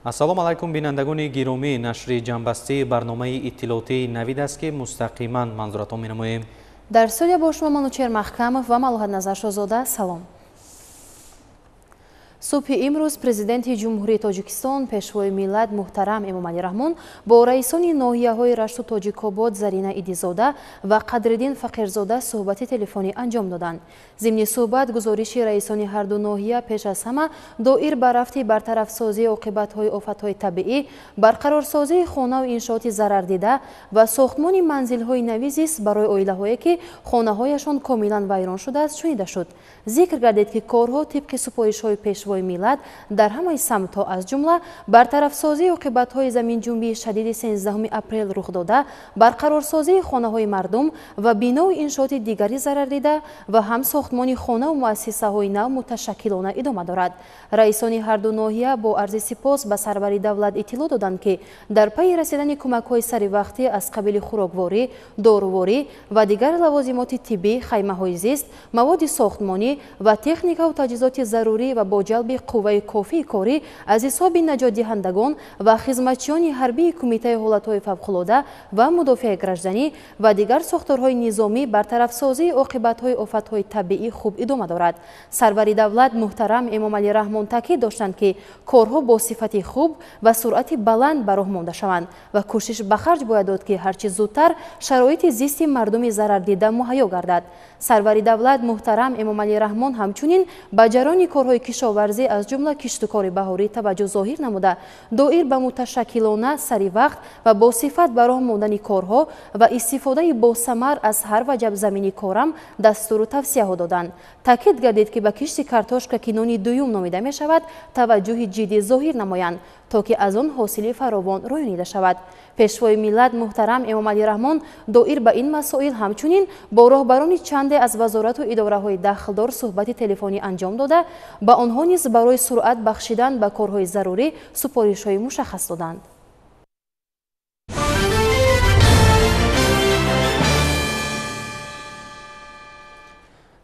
Ассалому алайкум, бинандагони гиромӣ. Нашри ҷамъбастии барномаи иттилоотии Навид аст, ки мустақиман манзуратон менамоем. Дар студия бо шумо Манучер Маҳкамов ва Малоҳатназар Шозода. Салом. Субҳи имрӯз Президенти Ҷумҳурии Тоҷикистон, Пешвои миллат муҳтарам Эмомалӣ Раҳмон бо раисони ноҳияҳои Рашту Тоҷикобод Зарина Идизода ва Қадриддин Фақирзода суҳбати телефонӣ анҷом доданд. Зимни суҳбат гузориши раисони ҳарду ноҳия пеш аз ҳама доир ба рафти бартарафсозии оқибатҳои офатҳои табиӣ, барқарорсозии хонаву иншооти зарардида ва сохтмони манзилҳои нави зист барои оилаҳое, ки хонаҳояшон комилан вайрон шудааст, шунида шуд. Зикр гардид, ки корҳо тибқи супоришҳои Пешвои миллат дар ҳамаи самтҳо, аз ҷумла бартарафсозии оқибатҳои заминҷунбии шадиди 13 апрел рух дода, барқарорсозии хонаҳои мардум ва биноу иншооти дигари зарардида ва ҳам сохтмони хонаву муассисаҳои нав муташаккилона идома дорад. Раисони ҳарду ноҳия бо арзи сипос ба сарвари давлат иттилоъ доданд, ки дар пайи расидани кӯмакҳои саривақтӣ аз қабили хӯрокворӣ, доруворӣ ва дигар лавозимоти тиббӣ, хаймаҳои зист, маводи сохтмонӣ ва техникаву таҷҳизоти зарурӣ ва бо ҷалби қувваи кофии корӣ аз ҳисоби наҷотдиҳандагон ва хизматчиёни ҳарбии Кумитаи ҳолатҳои фавқулода ва мудофиаи гражданӣ ва дигар сохторҳои низомӣ бартарафсозии оқибатҳои офатҳои табиӣ хуб идома дорад. Сарвари давлат муҳтарам Эмомалӣ Раҳмон таъкид доштанд, ки корҳо бо сифати хуб ва суръати баланд ба роҳ монда шаванд ва кӯшиш ба харҷ бояд дод, ки ҳарчи зудтар шароити зисти мардуми зарардида муҳайё гардад. Сарвари давлат муҳтарам Эмомалӣ Раҳмон ҳамчунин ба ҷараёни корҳои кишоварзӣ, аз ҷумла киштукори баҳорӣ таваҷҷӯҳ зоҳир намуда, доир ба муташаккилона, саривақт ва бо сифат ба роҳ мондани корҳо ва истифодаи босамар аз ҳар ваҷаб замини корам дастуру тавсияҳо доданд. Таъкид гардид, ки ба кишти картошка, ки нони дуюм номида мешавад, таваҷҷӯҳи ҷиддӣ зоҳир намоянд, то ки аз он ҳосили фаровон рӯёнида шавад. Пешвои миллат муҳтарам Эмомалӣ Раҳмон доир ба ин масоил ҳамчунин бо роҳбарони чанде аз вазорату идораҳои дахлдор суҳбати телефонӣ анҷом дода, ба онҳо низ барои суръат бахшидан ба корҳои зарурӣ супоришҳои мушаххас доданд.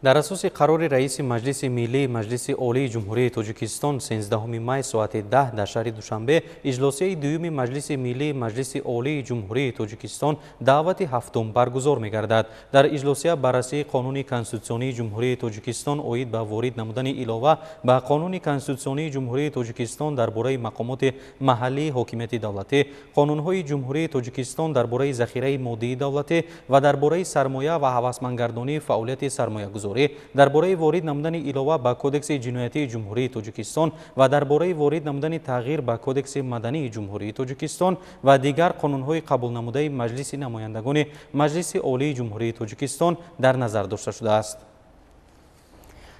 Дар асоси қарори раиси Маҷлиси Миллии Маҷлиси Олии Ҷумҳурии Тоҷикистон 13 май соати 10 дар шаҳри Душанбе иҷлосияи дуюми Маҷлиси Миллии Маҷлиси Олии Ҷумҳурии Тоҷикистон даъвати ҳафтум баргузор мегардад. Дар иҷлосия баррасии Қонуни Конститутсионии Ҷумҳурии Тоҷикистон оид ба ворид намудани илова ба Қонуни Конститутсионии Ҷумҳурии Тоҷикистон дар бораи мақомоти маҳаллии ҳокимияти давлатӣ, қонунҳои Ҷумҳурии Тоҷикистон дар бораи захираи моддии давлатӣ ва дар бораи сармоя ва ҳавасмандгардонии фаъолияти сармоягузорӣ, дар бораи ворид намудани илова ба Кодекси ҷиноятии Ҷумҳурии Тоҷикистон ва дар бораи ворид намудани тағйир ба Кодекси мадании Ҷумҳурии Тоҷикистон ва дигар қонунҳои қабулнамудаи Маҷлиси намояндагони Маҷлиси Олии Ҷумҳурии Тоҷикистон дар назар дошта шудааст.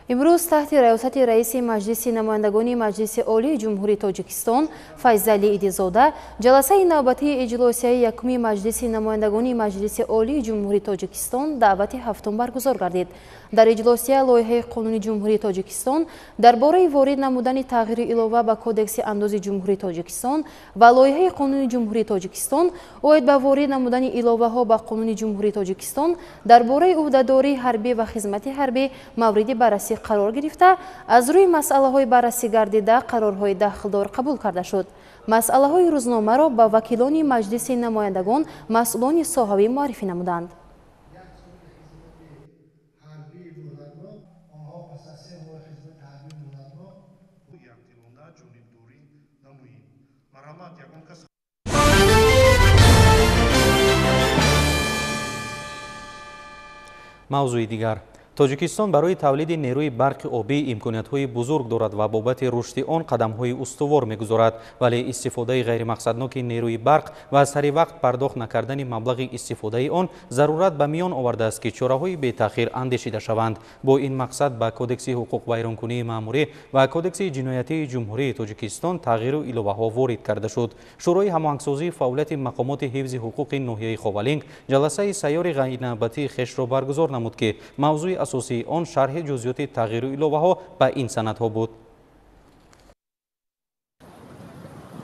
Имрӯз таҳти раёсати раиси Маҷлиси намояндагони Маҷлиси Олии Ҷумҳурии Тоҷикистон Файзалӣ Идизода ҷаласаи навбатии иҷлосияи якуми Маҷлиси намояндагони Маҷлиси Олии Ҷумҳурии Тоҷикистон даъвати ҳафтум баргузор гардид. Дар иҷлосия лоиҳаи Қонуни Ҷумҳурии Тоҷикистон дар бораи ворид намудани тағйиру илова ба Кодекси андози Ҷумҳурии Тоҷикистон ва лоиҳаи Қонуни Ҷумҳурии Тоҷикистон оид ба ворид намудани иловаҳо ба Қонуни Ҷумҳурии Тоҷикистон дар бораи ӯҳдадории ҳарбӣ ва хизмати ҳарбӣ мавриди баррасӣ қарор гирифта, аз рӯи масъалаҳои баррасӣ гардида қарорҳои дахлдор қабул карда шуд. Масъалаҳои рӯзномаро ба вакилони Маҷлиси намояндагон масъулони соҳавӣ муаррифӣ намуданд. Мавзӯи дигар. Тоҷикистон барои тавлиди нерӯи барқи обӣ имкониятҳои бузург дорад ва бобати рушди он қадамҳои устувор мегузорад, вале истифодаи ғайримақсадноки нерӯи барқ ва саривақт пардохт накардани маблағи истифодаи он зарурат ба миён овардааст, ки чораҳои бетаъхир андешида шаванд. Бо ин мақсад ба Кодекси ҳуқуқвайронкунии маъмурӣ ва Кодекси ҷиноятии Ҷумҳурии Тоҷикистон тағйиру иловаҳо ворид карда шуд. Шӯрои ҳамоҳангсозии фаъолияти мақомоти ҳифзи ҳуқуқи ноҳияи Ховалинг ҷаласаи сайёри ғайринавбатии хешро баргузор намуд, ки мавзӯи асосии он шарҳи ҷузъиёти тағйиру иловаҳо ба ин санадҳо буд.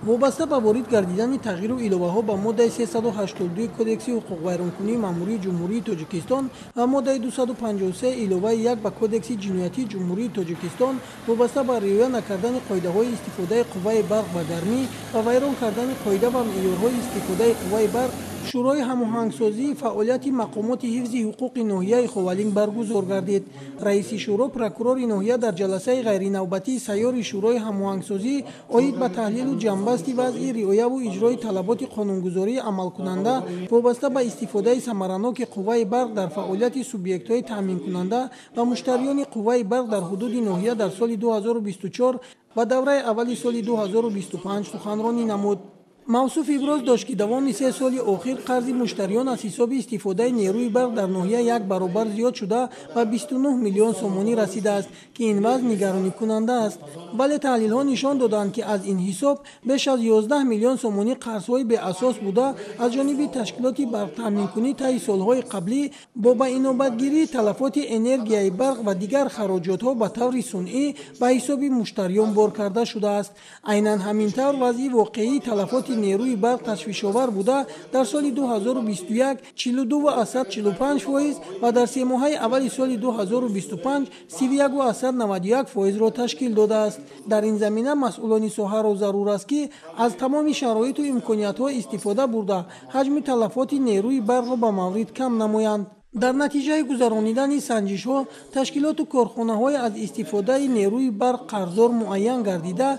Вобаста ба ворид гардидани тағйиру иловаҳо ба моддаи 382 Кодекси ҳуқуқвайронкунии маъмурии Ҷумҳурии Тоҷикистон ва моддаи 253 иловаи 1 ба Кодекси ҷиноятии Ҷумҳурии Тоҷикистон вобаста ба риоя накардани қоидаҳои истифодаи қувваи барқ ва гармӣ ва вайрон кардани қоида ва меъёрҳои истифодаи қувваи барқ, Шӯрои ҳамоҳангсозии фаъолияти мақомоти ҳифзи ҳуқуқи ноҳияи Ховалинг баргузор гардид. Раиси шӯро, прокурори ноҳия дар ҷаласаи ғайринавбатии сайёри Шӯрои ҳамоҳангсозӣ оид ба таҳлилу ҷамъбасти вазъи риояву иҷрои талаботи қонунгузории амалкунанда вобаста ба истифодаи самараноки қувваи барқ дар фаъолияти субъектҳои таъминкунанда ва муштариёни қувваи барқ дар ҳудуди ноҳия дар соли 2024 ва давраи аввали соли 2025 суханронӣ намуд. Мавсуф иброз дошт, ки давоми 3 соли охир қарзи муштариён аз ҳисоби истифодаи нерӯи барқ дар ноҳия як баробар зиёд шуда ба 29 миллион сомонӣ расидааст, ки ин вазъ нигароникунанда аст. Вале таҳлилҳо нишон доданд, ки аз ин ҳисоб беш аз 11 миллион сомонӣ қарзҳои беасос буда, аз ҷониби ташкилоти барқтаъминкунӣ таи солҳои қаблӣ бо ба инобатгирии талафоти энергияи барқ ва дигар хароҷотҳо ба таври сунъӣ ба ҳисоби муштариён бор карда шудааст. Айнан ҳамин тавр вазъи воқеии талафоти нерӯи барқ ташвишовар буда, дар соли 2021 42,45% ва дар семоҳаи аввали соли 2025 31,91%-ро ташкил додааст. Дар ин замина масъулони соҳаро зарур аст, ки аз тамоми шароиту имкониятҳо истифода бурда, ҳаҷми талафоти нерӯи барқро ба маврид кам намоянд. Дар натиҷаи гузаронидани санҷишҳо ташкилоту корхонаҳое аз истифодаи нерӯи барқ қарздор муайян гардида,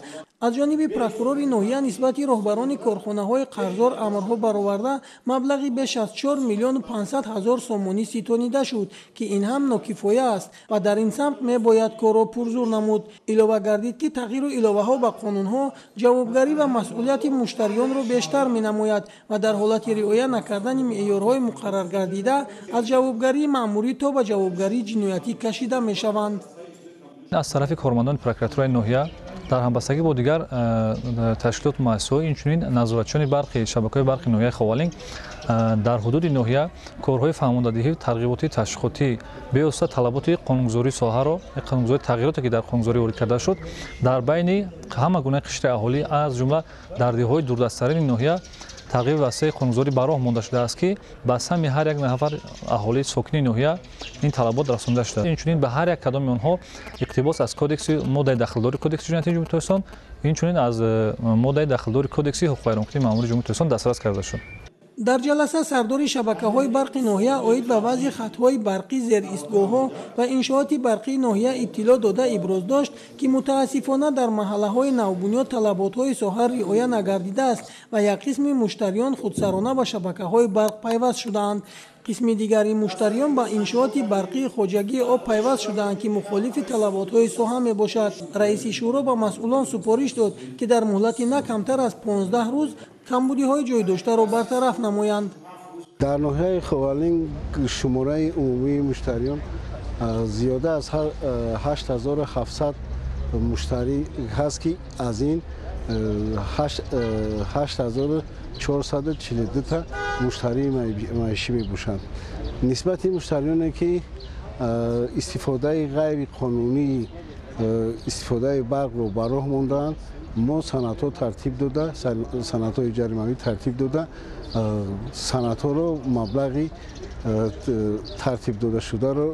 аз ҷониби прокурори ноҳия нисбати роҳбарони корхонаҳои қарздор амрҳо бароварда, маблағи беш аз 4 миллиону 500 ҳазор сомонӣ ситонида шуд, ки ин ҳам нокифоя аст ва дар ин самт мебояд корро пурзур намуд. Илова гардид, ки тағйиру иловаҳо ба қонунҳо ҷавобгарӣ ва масъулияти муштариёнро бештар менамояд ва дар ҳолати риоя накардани меъёрҳои муқарраргардида аз ҷавобгарии маъмурӣ то ба ҷавобгарии ҷиноятӣ кашида мешаванд. Аз тарафи кормандони прокуратураи ноҳия дар ҳамбастагӣ бо дигар ташкилоту муассисаҳо, инчунин назоратчиёни барқи шабакаҳои барқи ноҳияи Ховалинг дар ҳудуди ноҳия корҳои фаҳмондадиҳӣ, тарғиботӣ, ташвиқотӣ бевосита талаботи қонунгузории соҳаро, қонунгузории тағйироте ки дар қонунгузорӣ ворид карда шуд, дар байни ҳама гунаи қишри аҳолӣ, аз ҷумла дар деҳҳои дурдасттарини ноҳия тағйири васеи қонунгузорӣ ба роҳ монда шудааст, ки ба сами ҳар як нафар аҳолии сокини ноҳия ин талабот расонда шудааст. Инчунин ба ҳар як кадоми онҳо иқтибос аз кодекси моддаи дахлдори Кодекси ҷиноятии Ҷумҳурии Тоҷикистон, инчунин аз моддаи дахлдори Кодекси ҳуқуқвайронкунии маъмурии Ҷумҳурии Тоҷикистон дастрас карда шуд. Дар ҷаласа сардори шабакаҳои барқи ноҳия оид ба вазъи хатҳои барқӣ, зеристгоҳҳо ва иншооти барқии ноҳия иттилоъ дода, иброз дошт, ки мутаассифона дар маҳаллаҳои навбунёд талаботҳои соҳа риоя нагардидааст ва як қисми муштариён худсарона ба шабакаҳои барқ пайваст шудаанд. Қисми дигари муштариён ба иншооти барқии хоҷагии об пайваст шудаанд, ки мухолифи талаботҳои соҳа мебошад. Раиси шӯро ба масъулон супориш дод, ки дар муҳлати на камтар аз 15 рӯз камбудиҳои ҷойдоштаро бартараф намоянд. Дар ноҳияи Ховалинг шумораи умумии муштариён зиёда аз 8700 муштарӣ ҳаст, ки аз ин 8442 та муштарии маишӣ мебошанд. Нисбати муштариёне ки истифодаи ғайриқонунии истифодаи барқро ба роҳ мондаанд, мо санадҳо тартиб дода, санадҳои ҷаримавӣ тартиб дода, санадҳоро маблағи тартиб додашударо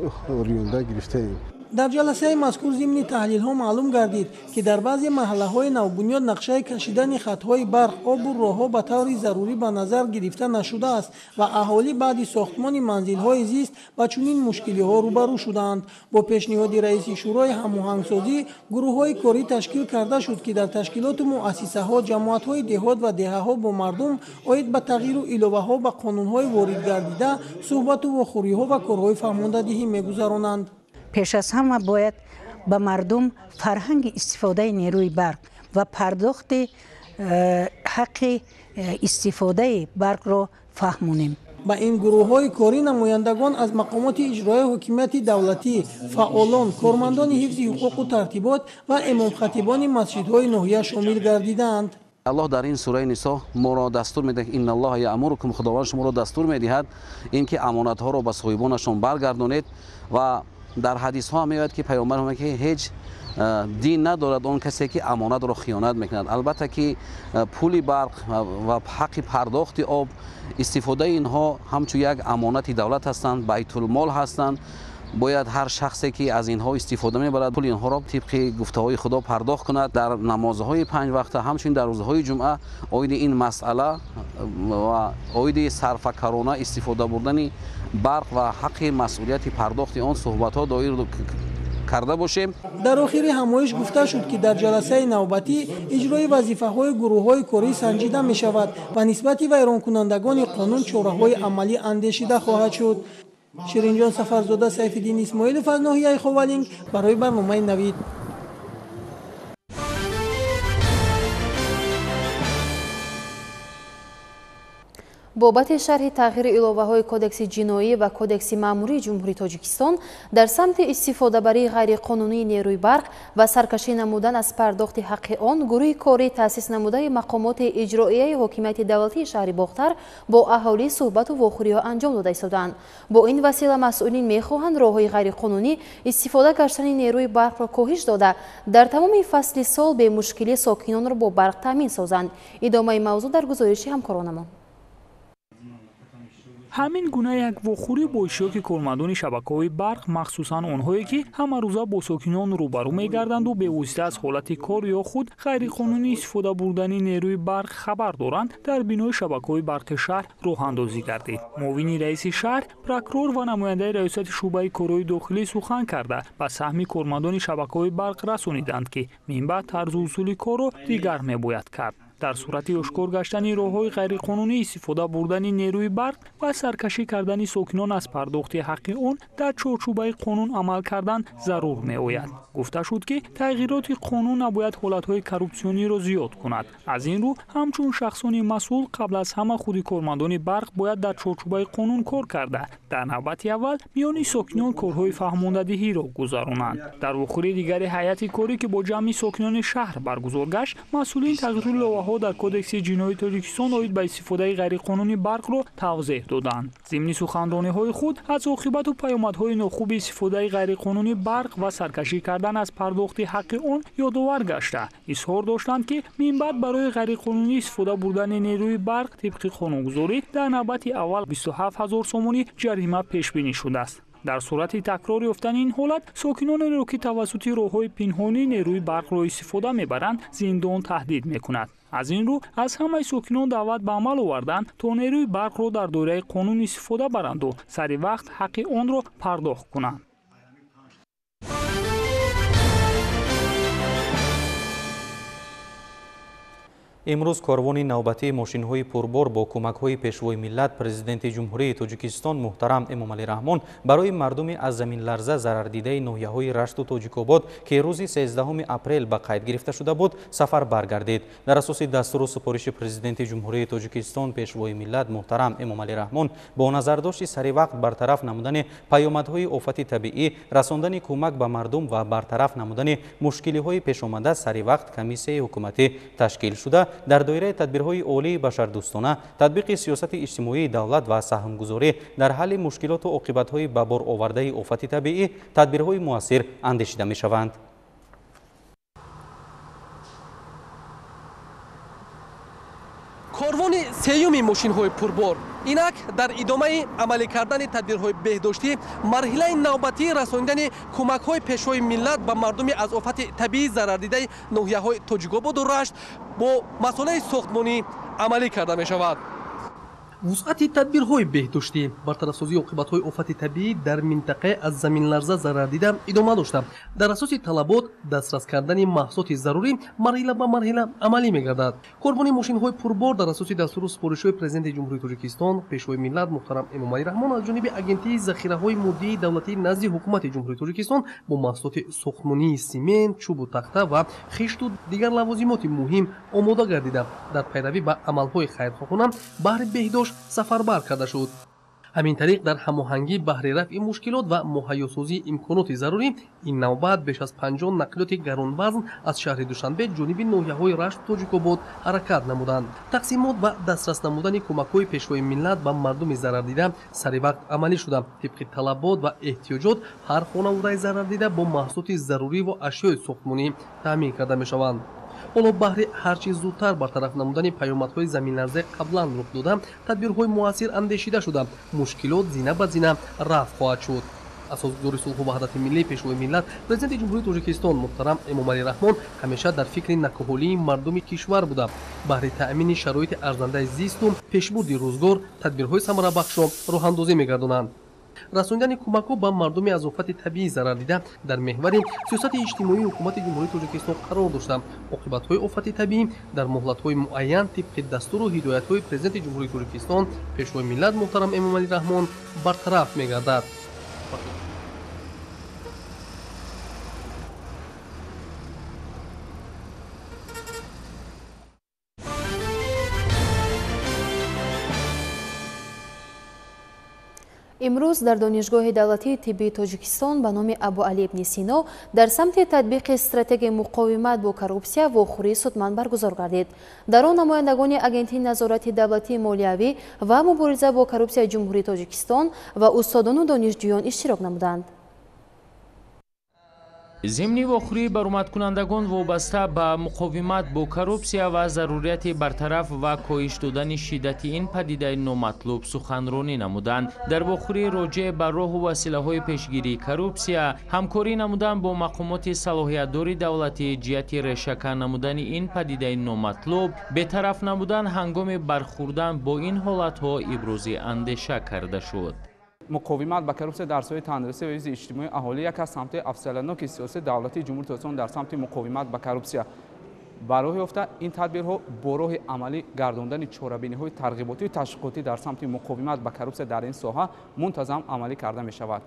риёнда гирифтаем. Дар ҷаласаи мазкур зимни таҳлилҳо маълум гардид, ки дар баъзе маҳаллаҳои навбунёд нақшаи кашидани хатҳои барқ, обу роҳҳо ба таври зарурӣ ба назар гирифта нашудааст ва аҳолӣ баъди сохтмони манзилҳои зист ба чунин мушкилиҳо рӯбарӯ шудаанд. Бо пешниҳоди раиси Шӯрои ҳамоҳангсозӣ гурӯҳҳои корӣ ташкил карда шуд, ки дар ташкилоту муассисаҳо, ҷамоатҳои деҳот ва деҳаҳо бо мардум оид ба тағйиру иловаҳо ба қонунҳои воридгардида суҳбату вохӯриҳо ва корҳои фаҳмондадиҳӣ мегузаронанд. Пеш аз ҳама бояд ба мардум фарҳанги истифодаи нерӯи барқ ва пардохти ҳаққи истифодаи барқро фаҳмонем. Ба ин гурӯҳҳои корӣ намояндагон аз мақомоти иҷроияи ҳокимияти давлатӣ, фаъолон, кормандони ҳифзи ҳуқуқу тартибот ва имомхатибони масҷидҳои ноҳия шомил гардидаанд. Аллоҳ дар ин сураи Нисо моро дастур медиҳад: инналлоҳа яъмурукум, Худованд шуморо дастур медиҳад ин ки амонатҳоро ба соҳибонашон баргардонед ва Дар ҳадисҳо меояд, ки паёмбар мегӯяд, ки ҳеҷ дин надорад он касе ки амонатро хиёнат мекунад. Албатта ки пули барқ ва ҳаққи пардохти об, истифодаи инҳо ҳамчун як амонати давлат ҳастанд, байтулмол ҳастанд. Бояд ҳар шахсе ки аз инҳо истифода мебарад, пули инҳоро тибқи гуфтаҳои Худо пардохт кунад. Дар намозҳои панҷ вақта, ҳамчунин дар рӯзҳои ҷумъа оиди ин масъала ва оиди сарфакарона истифода бурдани барқ ва ҳаққи масъулияти пардохти он суҳбатҳо доир карда бошем. Дар охири ҳамоиш гуфта шуд, ки дар ҷаласаи навбатӣ иҷрои вазифаҳои гурӯҳҳои корӣ санҷида мешавад ва нисбати вайронкунандагони қонун чораҳои амалӣ андешида хоҳад шуд. Ширинҷон Сафарзода, Сайфиддин Исмоилов аз ноҳияи Ховалинг барои барномаи Навид. Бобати шарҳи тағйири иловаҳои Кодекси ҷиноӣ ва Кодекси маъмурии Ҷумҳурии Тоҷикистон дар самти истифодабарии ғайриқонунии нерӯи барқ ва саркашӣ намудан аз пардохти ҳаққи он, гурӯҳи корӣ таъсис намудаи мақомоти иҷроияи ҳокимияти давлатии шаҳри Бохтар бо аҳолӣ суҳбату вохӯриҳо анҷом дода истодаанд. Бо ин васила масъулин мехоҳанд роҳҳои ғайриқонунӣ истифода гаштани нерӯи барқро коҳиш дода, дар тамоми фасли сол бемушкилӣ сокинонро бо барқ таъмин созанд. Идомаи мавзӯъ дар гузориши ҳамкоронамон. Ҳамин гуна як вохӯрӣ бо иштироки кормандони шабакаҳои барқ, махсусан онҳое ки ҳамарӯза бо сокинон рӯбарӯ мегарданду бевосита аз ҳолати кор ё худ ғайриқонунӣ истифода бурдани нерӯи барқ хабар доранд, дар бинои шабакаҳои барқи шаҳр роҳандозӣ гардид. Муовини раиси шаҳр, прокурор ва намояндаи раёсати шӯъбаи корҳои дохилӣ сухан карда, ба саҳми кормандони шабакаҳои барқ расониданд, ки минбаъд тарзу усули корро дигар мебояд кард. Дар сурати ошкор гаштани роҳҳои ғайриқонунӣ истифода бурдани нерӯи барқ ва саркашӣ кардани сокинон аз пардохти ҳаққи он дар чорчӯбаи қонун амал кардан зарур меояд. Гуфта шуд, ки тағйироти қонун набояд ҳолатҳои коррупсиониро зиёд кунад. Аз ин рӯ ҳамчун шахсони масъул қабл аз ҳама худи кормандони барқ бояд дар чорчӯбаи қонун кор карда, дар навбати аввал миёни сокинон корҳои фаҳмондадиҳиро гузаронанд. Дар вохӯрии дигари ҳайати корӣ, ки бо ҷамъи сокинони шаҳр баргузор гашт, масъулин тағйиру иловаҳо дар Кодекси ҷиноии Тоҷикистон оид ба истифодаи ғайриқонунии барқро тавзеҳ доданд. Зимни суханрониҳои худ аз оқибату паёмадҳои нохуби истифодаи ғайриқонунии барқ ва саркашӣ кардан аз пардохти ҳаққи он ёдовар гашта, изҳор доштанд, ки минбаъд барои ғайриқонунӣ истифода бурдани нерӯи барқ тибқи қонунгузорӣ дар навбати аввал 27 ҳазор сомонӣ ҷарима пешбинӣ шудааст. Дар сурати такрор ёфтани ин ҳолат, сокинонеро, ки тавассути роҳҳои пинҳонӣ нерӯи барқро истифода мебаранд, зиндон таҳдид мекунад. Аз ин рӯ аз ҳамаи сокинон даъват ба амал оварданд, то нерӯи барқро дар доираи қонун истифода баранду сари вақт ҳаққи онро пардохт кунанд. Имрӯз корвони навбатии мошинҳои пурбор бо кӯмакҳои Пешвои миллат, Президенти Ҷумҳурии Тоҷикистон муҳтарам Эмомалӣ Раҳмон барои мардуми аз заминларза зарардидаи ноҳияҳои Рашту Тоҷикобод, ки рӯзи 13 апрел ба қайд гирифта шуда буд, сафар баргардид. Дар асоси дастуру супориши Президенти Ҷумҳурии Тоҷикистон, Пешвои миллат муҳтарам Эмомалӣ Раҳмон бо назардошти саривақт бартараф намудани паёмадҳои офати табиӣ, расондани кӯмак ба мардум ва бартараф намудани мушкилиҳои пешомада саривақт комиссияи ҳукуматӣ ташкил шуда, дар доираи тадбирҳои олии башардӯстона, татбиқи сиёсати иҷтимоии давлат ва саҳмгузорӣ дар ҳалли мушкилоту оқибатҳои ба бор овардаи офати табиӣ тадбирҳои муассир андешида мешаванд. Корвони сеюми мошинҳои пурбор инак дар идомаи амалӣ кардани тадбирҳои беҳдоштӣ марҳилаи навбатии расонидани кӯмакҳои Пешвои миллат ба мардуми аз офати табиӣ зарардидаи ноҳияҳои Тоҷикободу Рашт бо масолаи сохтмонӣ амалӣ карда мешавад. Вусъати тадбирҳои беҳдоштӣ бартарафсозии оқибатҳои офати табиӣ дар минтақаи аз заминларза зарардида идома дошта, дар асоси талабот дастрас кардани маҳсулоти зарурӣ марҳила ба марҳила амалӣ мегардад. Корвони мошинҳои пурбор дар асоси дастуру супоришҳои Президенти Ҷумҳурии Тоҷикистон, Пешвои миллат муҳтарам Эмомалӣ Раҳмон аз ҷониби Агентии захираҳои моддии давлатии назди Ҳукумати Ҷумҳурии Тоҷикистон бо маҳсулоти сохтмонии симент, чӯбу тахта ва хишту дигар лавозимоти муҳим омода гардида, дар пайравӣ ба амалҳои хайрхоҳона баҳри беҳдошт сафарбар карда шуд. Ҳамин тариқ дар ҳамоҳангӣ баҳри рафъи мушкилот ва муҳайёсозии имконоти зарурӣ ин навбат беш аз 50 нақлиёти гаронвазн аз шаҳри Душанбе ҷониби ноҳияҳои Рашт Тоҷикобод ҳаракат намуданд. Тақсимот ва дастрас намудани кӯмакҳои Пешвои миллат ба мардуми зарардида сари вақт амалӣ шуда, тибқи талабот ва эҳтиёҷот ҳар хонаводаи зарардида бо маҳсулоти зарурӣ ва ашёи сохтмонӣ таъмин карда мешаванд. Ҳоло баҳри ҳарчи зудтар бартараф намудани паёмадҳои заминларзаи қаблан рух дода, тадбирҳои муассир андешида шуда, мушкилот зина ба зина рафъ хоҳад шуд. Асосгузори сулҳу ваҳдати миллӣ, Пешвои миллат, Президенти Ҷумҳурии Тоҷикистон муҳтарам Эмомалӣ Раҳмон ҳамеша дар фикри накӯҳолии мардуми кишвар буда, баҳри таъмини шароити арзандаи зисту пешбурди рӯзгор тадбирҳои самарабахшро роҳандозӣ мегардонанд. Расондани кӯмакҳо ба мардуми аз офати табиӣ зарардида дар меҳвари сиёсати иҷтимоии Ҳукумати Ҷумҳурии Тоҷикистон қарор дошта, оқибатҳои офати табиӣ дар муҳлатҳои муайян тибқи дастуру ҳидоятҳои Президенти Ҷумҳурии Тоҷикистон, Пешвои миллат муҳтарам Эмомалӣ Раҳмон бартараф мегардад. Имрӯз дар Донишгоҳи давлатии тиббии Тоҷикистон ба номи Абуалӣ ибни Сино дар самти татбиқи стратегияи муқовимат бо коррупсия вохӯрии судманд баргузор гардид. Дар он намояндагони Агентии назорати давлатии молиявӣ ва мубориза бо коррупсияи Ҷумҳурии Тоҷикистон ва устодону донишҷӯён иштирок намуданд. Зимни вохӯрии баромадкунандагон вобаста ба муқовимат бо коррупсия ва зарурияти бартараф ва коҳиш додани шиддати ин падидаи номатлуб суханронӣ намуданд. Дар вохӯрӣ роҷеъ ба роҳу василаҳои пешгирии коррупсия, ҳамкорӣ намудан бо мақомоти салоҳиятдори давлатӣ ҷиҳати решакан намудани ин падидаи номатлуб, бетараф намудан ҳангоми бархӯрдан бо ин ҳолатҳо ибрози андеша карда шуд. Муқовимат ба коррупсия дар соҳаи тандурустӣ ва ҳифзи иҷтимоии аҳолӣ яке аз самтҳои афзалиятноки сиёсати давлатии Ҷумҳурии Тоҷикистон дар самти муқовимат ба коррупсия ба роҳ ёфта, ин тадбирҳо бо роҳи амалӣ гардондани чорабиниҳои тарғиботию ташвиқотӣ дар самти муқовимат ба коррупсия дар ин соҳа мунтазам амалӣ карда мешавад.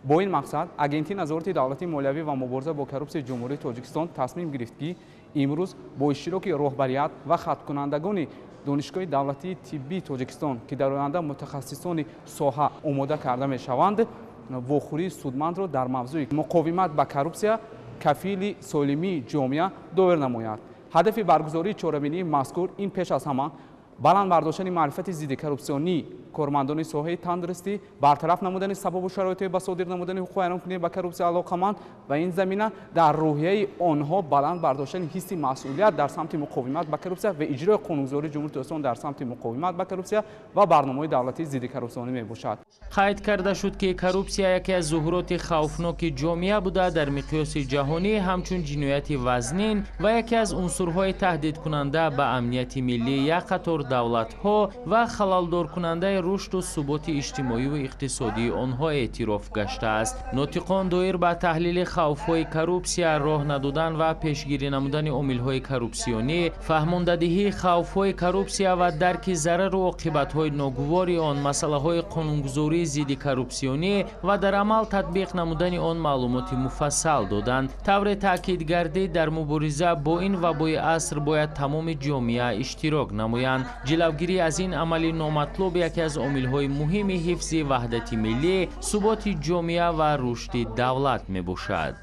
Бо ин мақсад Агентии назорати давлатии молиявӣ ва мубориза бо коррупсияи Ҷумҳурии Тоҷикистон тасмим гирифт, ки имрӯз бо иштироки роҳбарият ва хаткунандагони Донишгоҳи давлатии тиббии Тоҷикистон, ки дар оянда мутахассисони соҳа омода карда мешаванд, вохӯрии судмандро дар мавзӯи муқовимат ба коррупсия кафили солимии ҷомеа доир намояд. Ҳадафи баргузории чорабинии мазкур ин пеш аз ҳама баланд бардоштани маърифати зиддикоррупсионии кормандони соҳаи тандурустӣ, бартараф намудани сабабу шароитҳои ба содир намудани ҳуқуқвайронкунӣ ба коррупсия алоқаманд ва ин замина дар рӯҳияи онҳо баланд бардоштани ҳисси масъулият дар самти муқовимат ба коррупсия ва иҷрои қонунгузории Ҷумҳурии Тоҷикистон дар самти муқовимат ба коррупсия ва барномаҳои давлатии зиддикоррупсионӣ мебошад. Қайд карда шуд, ки коррупсия яке аз зуҳуроти хавфноки ҷомеа буда, дар миқёси ҷаҳонӣ ҳамчун ҷинояти вазнин ва яке аз унсурҳои таҳдидкунанда ба амнияти миллии як қатор давлатҳо ва халалдоркунандаи рушду суботи иҷтимоӣ ва иқтисодии онҳо эътироф гаштааст. Нотиқон доир ба таҳлили хавфҳои коррупсия, роҳ надодан ва пешгирӣ намудани омилҳои коррупсионӣ, фаҳмондадиҳии хавфҳои коррупсия ва дарки зарару оқибатҳои ногувори он, масъалаҳои қонунгузории зидди коррупсионӣ ва дар амал татбиқ намудани он маълумоти муфассал доданд. Тавре таъкид гардид, дар мубориза бо ин вабои аср бояд тамоми ҷомеа иштирок намоянд. Ҷилавгирӣ аз ин амали номатлуб яке аз омилҳои муҳими ҳифзи ваҳдати миллӣ, суботи ҷомеа ва рушди давлат мебошад.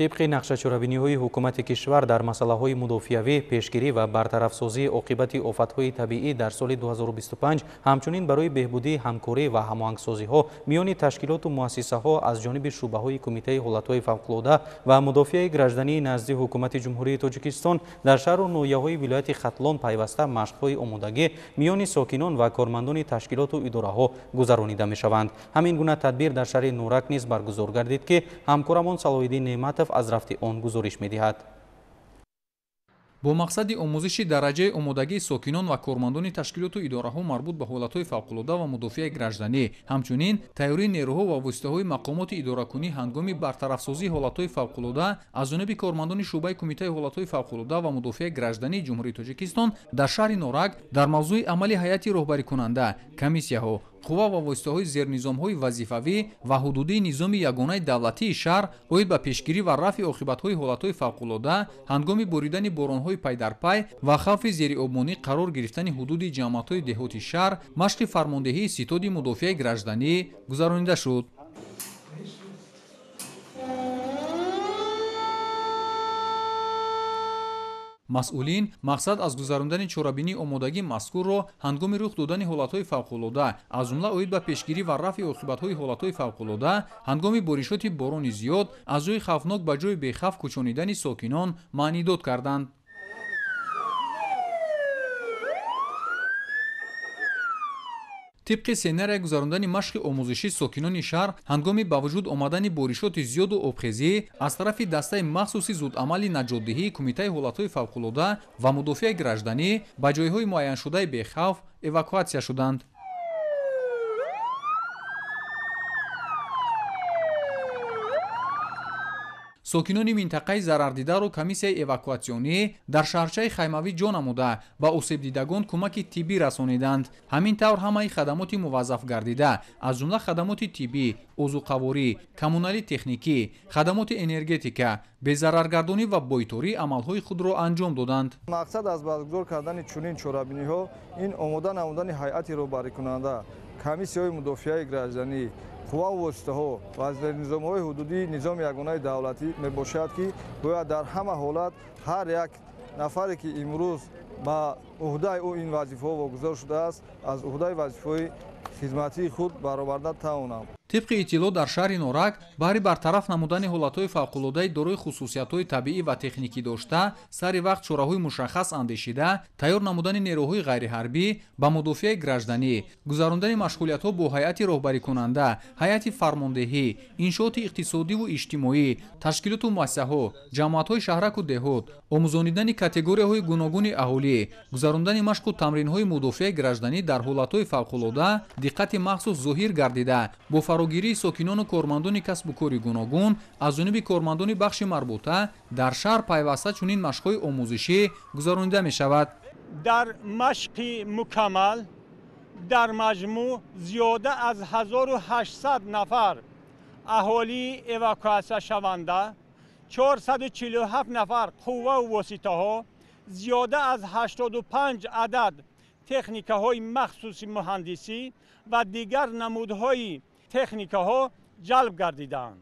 Тибқи нақшачорабиниҳои ҳукумати кишвар дар масъалаҳои мудофиавӣ, пешгирӣ ва бартарафсозии оқибати офатҳои табиӣ дар соли 2025, ҳамчунин барои беҳбудии ҳамкорӣ ва ҳамоҳангсозиҳо миёни ташкилоту муассисаҳо аз ҷониби шӯъбаҳои Кумитаи ҳолатҳои фавқулода ва мудофиаи граждании назди Ҳукумати Ҷумҳурии Тоҷикистон дар шаҳру ноҳияҳои вилояти Хатлон пайваста машқҳои омодагӣ миёни сокинон ва кормандони ташкилоту идораҳо гузаронида мешаванд. Ҳамин гуна тадбир дар шаҳри Норак низ баргузор гардид, ки ҳамкорамон Салоҳиддин Неъматов аз рафти он гузориш медиҳад. Бо мақсади омӯзиши дараҷаи омодагии сокинон ва кормандони ташкилоту идораҳо марбут ба ҳолатҳои фавқулода ва мудофиаи гражданӣ, ҳамчунин тайёрии нерӯҳо ва воситаҳои мақомоти идоракунӣ ҳангоми бартарафсозии ҳолатҳои фавқулода аз ҷониби кормандони шӯъбаи Кумитаи ҳолатҳои фавқулода ва мудофиаи граждании Ҷумҳурии Тоҷикистон дар шаҳри Норак дар мавзӯи амали ҳайати роҳбарикунанда, комиссияҳо, қувва ва воситаҳои зернизомҳои вазифавӣ ва ҳудудии низоми ягонаи давлатии шаҳр оид ба пешгирӣ ва рафъи оқибатҳои ҳолатҳои фавқулода ҳангоми боридани боронҳои пайдарпай ва хавфи зериобмонӣ қарор гирифтани ҳудуди ҷамоатҳои деҳоти шаҳр машқи фармондеҳии ситоди мудофиаи гражданӣ гузаронида шуд. Масъулин мақсад аз гузарондани чорабинии омодагии мазкурро ҳангоми рух додани ҳолатҳои фавқулода, аз ҷумла оид ба пешгирӣ ва рафъи оқибатҳои ҳолатҳои фавқулода ҳангоми боришоти борони зиёд аз ҷои хавфнок ба ҷои бехавф кӯчонидани сокинон маънидод карданд. Тибқи сценария гузарондани машқи омӯзишӣ сокинони шаҳр ҳангоми ба вуҷуд омадани боришоти зиёду обхезӣ аз тарафи дастаи махсуси зудамали наҷотдиҳии Кумитаи ҳолатҳои фавқулода ва мудофиаи гражданӣ ба ҷойҳои муайяншудаи бехавф эвакуатсия шуданд. Сокинони минтақаи зарардидаро комиссияи эвакуатсионӣ дар шаҳрчаи хаймавӣ ҷо намуда ба осебдидагон кӯмаки тиббӣ расониданд. Ҳамин тавр ҳамаи хадамоти муваззаф гардида, аз ҷумла хадамоти тиббӣ, озуқаворӣ, коммуналӣ техникӣ, хадамоти энергетика, безараргардонӣ ва бойторӣ амалҳои худро анҷом доданд. Мақсад аз баргузор кардани чунин чорабиниҳо ин омода намудани ҳайати роҳбарикунанда, комиссияҳои мудофиаи гражданӣ, қувваву воситаҳо ва зернизомҳои ҳудудии низоми ягонаи давлатӣ мебошад, ки бояд дар ҳама ҳолат ҳар як нафаре, ки имрӯз ба уҳдаи ӯ ин вазифаҳо вогузор шудааст, аз уҳдаи вазифаҳои хизматии худ бароварда тавонам. Тибқи иттилоъ дар шаҳри Норак баҳри бартараф намудани ҳолатҳои фавқулодаи дорои хусусиятҳои табиӣ ва техникӣ дошта, сари вақт чораҳои мушаххас андешида, тайёр намудани нерӯҳои ғайриҳарбӣ ба мудофиаи гражданӣ, гузарондани машғулиятҳо бо ҳайати роҳбарикунанда, ҳайати фармондеҳӣ, иншооти иқтисодиву иҷтимоӣ, ташкилоту муассисаҳо, ҷамоатҳои шаҳраку деҳот, омӯзонидани категорияҳои гуногуни аҳолӣ, гузарондани машқу тамринҳои мудофиаи гражданӣ дар ҳолатҳои фавқулода диққати махсус зоҳир гардида, бо фарогирии сокинону кормандони касбу кори гуногун аз ҷониби кормандони бахши марбута дар шаҳр пайваста чунин машқҳои омӯзишӣ гузаронида мешавад. Дар машқи мукаммал дар маҷмӯъ зиёда аз 1800 нафар аҳолии эвакуатсияшаванда, 447 нафар қувваву воситаҳо, зиёда аз 85 адад техникаҳои махсуси муҳандисӣ ва дигар намудҳои техникаҳо ҷалб гардидаанд.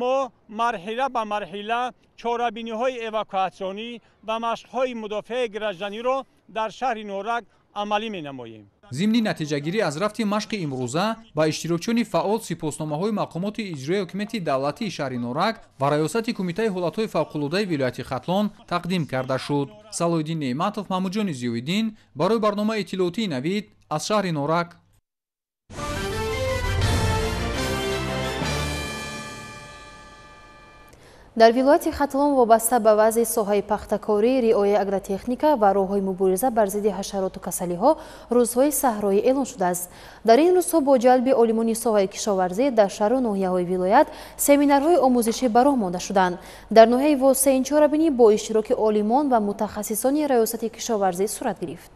Мо марҳила ба марҳила чорабиниҳои эвакуатсионӣ ва машқҳои мудофиаи гражданиро дар шаҳри Норак амалӣ менамоем. Зимни натиҷагирӣ аз рафти машқи имрӯза ба иштирокчиёни фаъол сипосномаҳои мақомоти иҷроияи ҳукумати давлатии шаҳри Норак ва раёсати Кумитаи ҳолатҳои фавқулодаи вилояти Хатлон тақдим карда шуд. Салоҳиддин Неъматов, Маҳмудҷони Зиёиддин барои барномаи иттилоотии Навид аз шаҳри Норак. Дар вилояти Хатлон вобаста ба вазъи соҳаи пахтакорӣ, риояи агротехника ва роҳҳои мубориза бар зидди ҳашароту касалиҳо рӯзҳои саҳроӣ эълон шудааст. Дар ин рӯзҳо бо ҷалби олимони соҳаи кишоварзӣ дар шаҳру ноҳияҳои вилоят семинарҳои омӯзишӣ ба роҳ монда шуданд. Дар ноҳияи Восе ин чорабинӣ бо иштироки олимон ва мутахассисони раёсати кишоварзӣ сурат гирифт.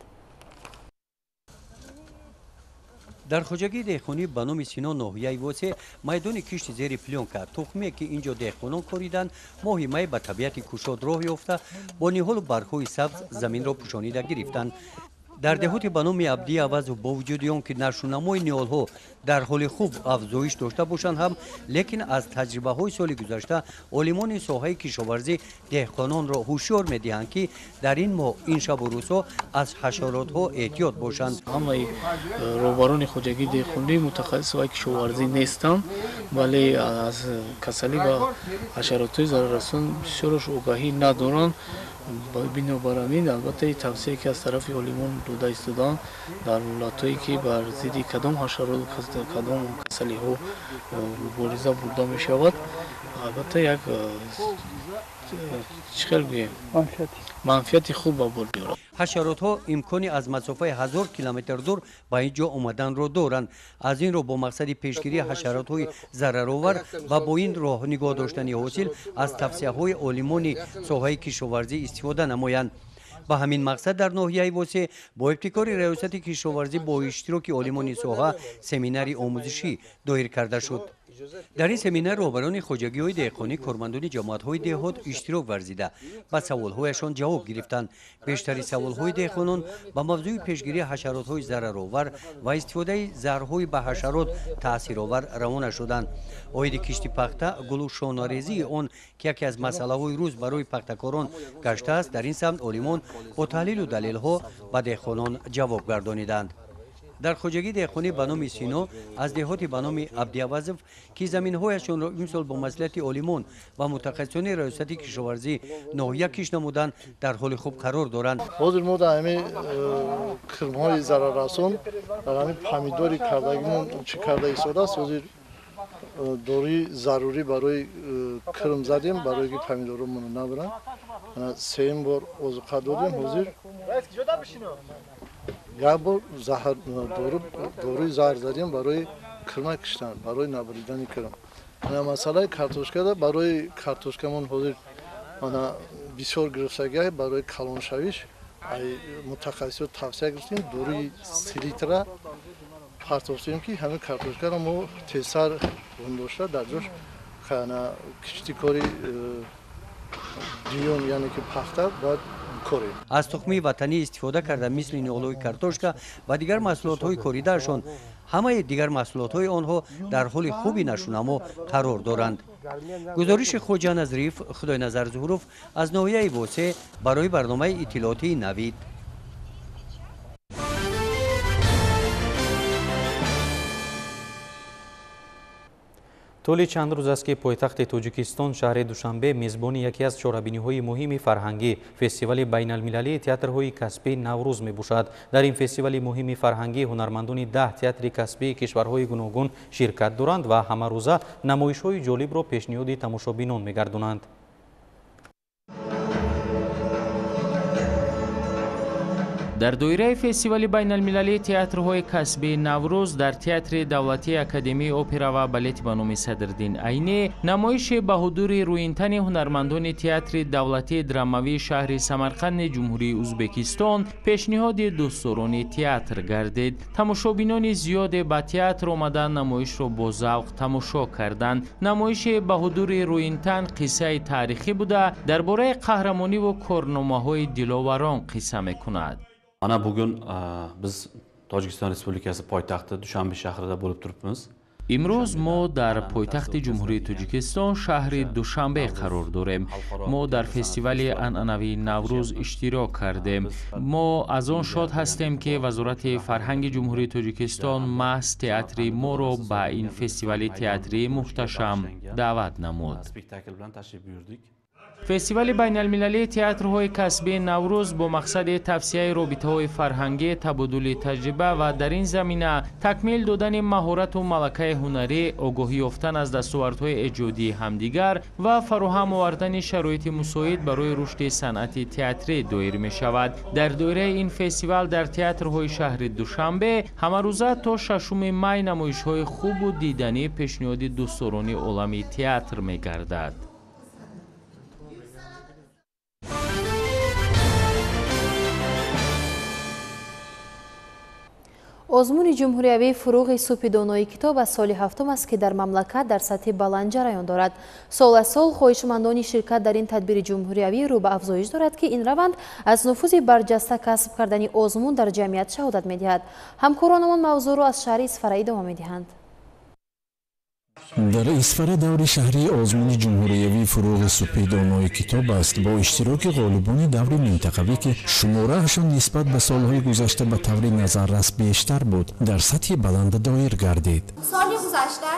Дар хоҷагии деҳқонӣ ба номи Сино ноҳияи Восе майдони кишти зери плёнка тухмие ки инҷо деҳқонон кориданд, моҳи май ба табиати кушод роҳ ёфта, бо ниҳолу баргҳои сабз заминро пӯшонида гирифтанд. Дар деҳоти ба номи Абдии Авазов бо вуҷуди он ки нашунамои ниҳолҳо дар ҳоли хуб афзоиш дошта бошанд ҳам, лекин аз таҷрибаҳои соли гузашта олимони соҳаи кишоварзӣ деҳқононро ҳушёр медиҳанд, ки дар ин моҳ ин шабу рӯзҳо аз ҳашаротҳо эҳтиёт бошанд. Ҳамаи роҳбарони хоҷагии деҳқонӣ мутахассиси соҳаи кишоварзӣ нестанд, вале аз касалӣ ва ҳашаротҳои зараррасон бисёраш огаҳӣ надоранд. Бинобар ҳамин албатта тавсие ки аз тарафи олимон дода истодаанд дар ҳолатҳое ки бар зидди кадом ҳашарот, кадом касалиҳо мубориза бурда мешавад, албатта як чӣ хел гӯем, манфиати хуб ба бор меорад. Ҳашаротҳо имкони аз масофаи 1000 километр дур ба ин ҷо омаданро доранд. Аз ин рӯ бо мақсади пешгирии ҳашаротҳои зараровар ва бо ин роҳ нигоҳ доштани ҳосил аз тавсияҳои олимони соҳаи кишоварзӣ истифода намоянд. Ба ҳамин мақсад дар ноҳияи Восеъ бо ибтикори раёсати кишоварзӣ бо иштироки олимони соҳа семинари омӯзишӣ доир карда шуд. Дар ин семинар роҳбарони хоҷагиҳои деҳқонӣ, кормандони ҷамоатҳои деҳот иштирок варзида, ба саволҳояшон ҷавоб гирифтанд. Бештари саволҳои деҳқонон ба мавзӯи пешгирии ҳашаротҳои зараровар ва истифодаи заҳрҳои ба ҳашарот таъсировар равона шуданд. Оиди кишти пахта, гулу шонарезии он, ки яке аз масъалаҳои рӯз барои пахтакорон гаштааст, дар ин самт олимон бо таҳлилу далелҳо ба деҳқонон ҷавоб гардониданд. Дар хоҷагии деҳқонӣ ба номи Сино аз деҳоти ба номи Абдиавазов, ки заминҳояшонро имсол бо маслиҳати олимон ва мутахассисони раёсати кишоварзӣ ноҳия кишт намуданд, дар ҳоли хуб қарор доранд. Ҳозир мо дар ҳамин кирмҳои зараррасон, дар ҳамин помидори кардагимон чӣ карда истодааст, ҳозир доруи зарурӣ барои кирм задем, барои ки помидоромонро набаранд. Сеюм бор озуқа додем, ҳозир як бор доруи заҳр задем барои кирма киштан, барои набуридани кирм. Масъалаи картошкада, барои картошкамон ҳозир бисёр гирифтагиа, барои калоншавиш мутахассисот тавсия гирифтем, доруи селитра партофтем, ки ҳамин картошкаро мо тезтар гундошта дар ҷош киштикори дуюм, яъне ки пахта бояд. Аз тухмии ватанӣ истифода карда, мисли ниҳолҳои картошка ва дигар маҳсулотҳои коридаашон, ҳамаи дигар маҳсулотҳои онҳо дар ҳоли хуби нашунамо қарор доранд. Гузориши Хоҷа Назриев, Худойназар Зуҳуров аз ноҳияи Восеъ барои барномаи иттилоотии Навид. Тӯли чанд рӯз аст, ки пойтахти Тоҷикистон шаҳри Душанбе мезбони яке аз чорабиниҳои муҳими фарҳангӣ, фестивали байналмилалии театрҳои касбии Наврӯз мебошад. Дар ин фестивали муҳими фарҳангӣ ҳунармандони 10 театри касбии кишварҳои гуногун ширкат доранд ва ҳамарӯза намоишҳои ҷолибро пешниҳоди тамошобинон мегардонанд. Дар доираи фестивали байналмилалии театрҳои касбии Наврӯз дар театри давлатии Академияи опера ва балети ба номи Садриддин Айнӣ намоише ба ҳудури рӯинтани ҳунармандони театри давлатии драмавии шаҳри Самарқанди Ҷумҳурии Ӯзбекистон пешниҳоди дӯстдорони театр гардид. Тамошобинони зиёде ба театр омада намоишро бо завқ тамошо карданд. Намоише ба ҳудури рӯинтан қиссаи таърихӣ буда, дар бораи қаҳрамониву корномаҳои диловарон қисса мекунад. Mana bugun biz Tojikiston Respublikasi poytaxti Dushanbe shahrida bo'lib turibmiz. Имрӯз мо дар пойтахти Ҷумҳурии Тоҷикистон шаҳри Душанбе қарор дорем. Мо дар фестивали анъанавии Наврӯз иштирок кардем. Мо аз он шод ҳастем, ки Вазорати фарҳанги Ҷумҳурии Тоҷикистон маҳз театри моро ба ин фестивали театрии муҳташам даъват намуд. Фестивали байналмилалии театрҳои касбии Наврӯз бо мақсади тавсияи робитаҳои фарҳангӣ, табодули таҷриба ва дар ин замина такмил додани маҳорату малакаи ҳунарӣ, огоҳӣ ёфтан аз дастовардҳои эҷодии ҳамдигар ва фароҳам овардани шароити мусоид барои рушди санъати театрӣ доир мешавад. Дар доираи ин фестивал дар театрҳои шаҳри Душанбе ҳамарӯза то 6 май намоишҳои хубу диданӣ пешниҳоди дӯстдорони олами театр мегардад. Озмуни ҷумҳуриявии фуруғи супидонои китоб аз соли ҳафтум аст, ки дар мамлакат дар сатҳи баланд ҷараён дорад. Сол аз сол хоҳишмандони ширкат дар ин тадбири ҷумҳуриявӣ рӯ ба афзоиш дорад, ки ин раванд аз нуфузи барҷаста касб кардани озмун дар ҷамъият шаҳодат медиҳад. Ҳамкоронамон мавзӯъро аз шаҳри Исфара идома медиҳанд. Дар Исфара даври шаҳрии озмуни ҷумҳуриявии фуруғи супидонои китоб аст бо иштироки ғолибони даври минтақавӣ, ки шумораашон нисбат ба солҳои гузашта ба таври назаррас бештар буд, дар сатҳи баланд доир гардид. Соли гузашта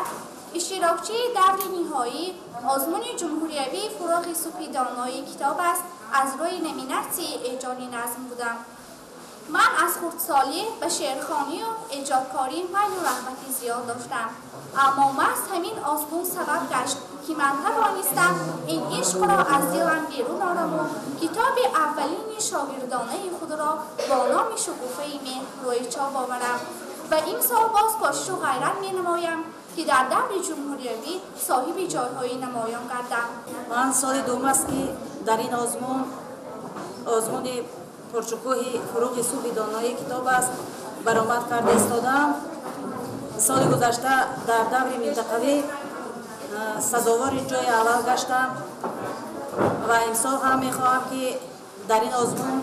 иштирокчии даври ниҳоии озмуни ҷумҳуриявии фуруғи супидонои китоб аст аз рӯи номинатсияи эҷоди назм будам. Ман аз хурдсолӣ ба шеърхонию эҷодкорӣ майлу рағбати зиёд доштам. Аммо маҳз ҳамин озмун сабаб гашт, ки ман тавонистам ин ишқро аз дилам берун ораму китоби аввалини шогирдонаи худро бо номи Шукуфаи меҳр рӯи чоп оварам ва имсол боз кӯшишу ғайрат менамоям, ки дар даври ҷумҳуриявӣ соҳиби ҷойҳои намоён гардам. Ман соли дуюм аст, ки дар ин озмуни пуршукӯҳи фуруғи субҳи донои китоб аст баромад карда истодаам. Соли гузашта дар даври минтақавӣ сазовори ҷои аввал гаштам ва имсол ҳам мехоҳам, ки дар ин озмун